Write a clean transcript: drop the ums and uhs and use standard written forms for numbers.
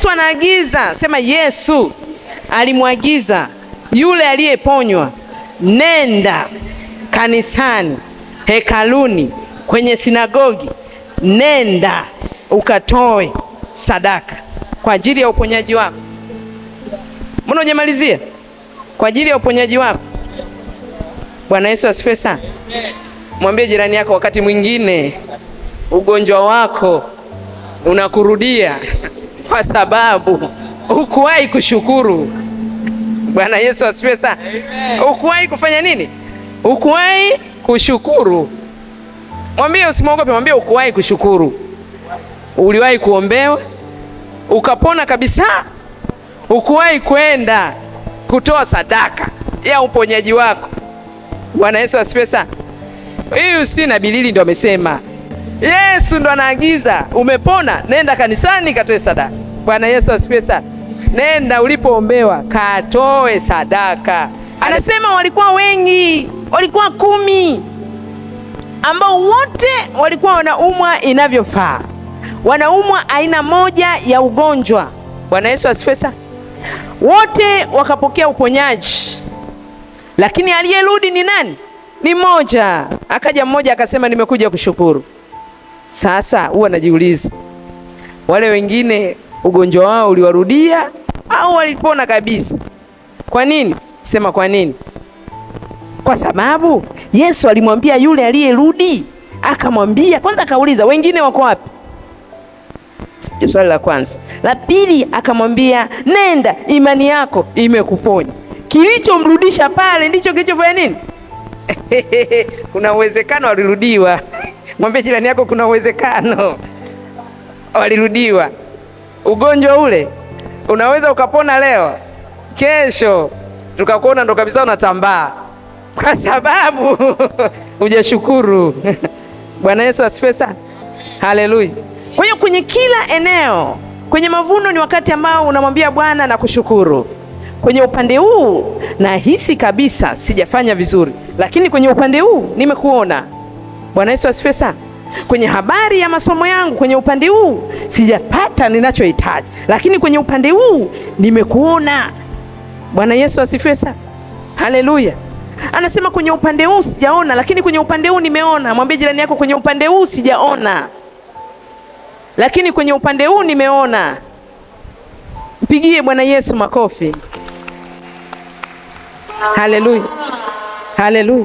Yesu anaagiza, sema Yesu alimwagiza yule aliyeponywa, nenda kanisani, hekaluni, kwenye sinagogi, nenda ukatoe sadaka kwa ajili ya uponyaji wako. Mbona hujamalizia? Kwa ajili ya uponyaji wako. Bwana Yesu asifiwe sana. Mwambie jirani yako, wakati mwingine ugonjwa wako unakurudia kwa sababu hukuwahi kushukuru. Bwana Yesu asifiwe sana. Hukuwahi kufanya nini? Hukuwahi kushukuru. Mwambie, usimwogope, mwambie hukuwahi kushukuru. Uliwahi kuombewa ukapona kabisa, hukuwahi kwenda kutoa sadaka ya uponyaji wako. Bwana Yesu asifiwe sana. Hii si na Bilili ndio amesema. Yesu ndo anaagiza, umepona, nenda kanisani katoe sadaka. Bwana Yesu asifiwe sana. Nenda ulipoombewa katoe sadaka. Anasema walikuwa wengi, walikuwa 10, ambao wote walikuwa wanaumwa inavyofaa. Wanaumwa aina moja ya ugonjwa. Bwana Yesu asifiwe sana. Wote wakapokea uponyaji. Lakini aliyerudi ni nani? Ni mmoja. Akaja mmoja akasema nimekuja kushukuru. Sasa huwa najiuliza, wale wengine ugonjwa wao uliwarudia au walipona kabisa? Kwa nini? Sema kwa nini? Kwa sababu Yesu alimwambia yule aliyerudi, akamwambia kwanza, akauliza wengine wako wapi? Swali la kwanza. La pili akamwambia nenda, imani yako imekuponya. Kilichomrudisha pale ndicho kilichofanya nini? Kuna uwezekano walirudiwa. Mwambie jirani yako kuna uwezekano walirudiwa. Ugonjwa ule unaweza ukapona leo, kesho tukakuona ndo kabisa unatambaa, kwa sababu hujashukuru. Bwana Yesu asifiwe sana. Haleluya. Kwa hiyo kwenye kila eneo, kwenye mavuno ni wakati ambao unamwambia Bwana na kushukuru. Kwenye upande huu nahisi kabisa sijafanya vizuri, lakini kwenye upande huu nimekuona. Bwana Yesu asifiwe sana. Kwenye habari ya masomo yangu, kwenye upande huu sijapata ninachohitaji, lakini kwenye upande huu nimekuona. Bwana Yesu asifiwe sana. Haleluya. Anasema kwenye upande huu sijaona, lakini kwenye upande huu nimeona. Mwambie jirani yako, kwenye upande huu sijaona, lakini kwenye upande huu nimeona. Mpigie Bwana Yesu makofi. Haleluya. Haleluya.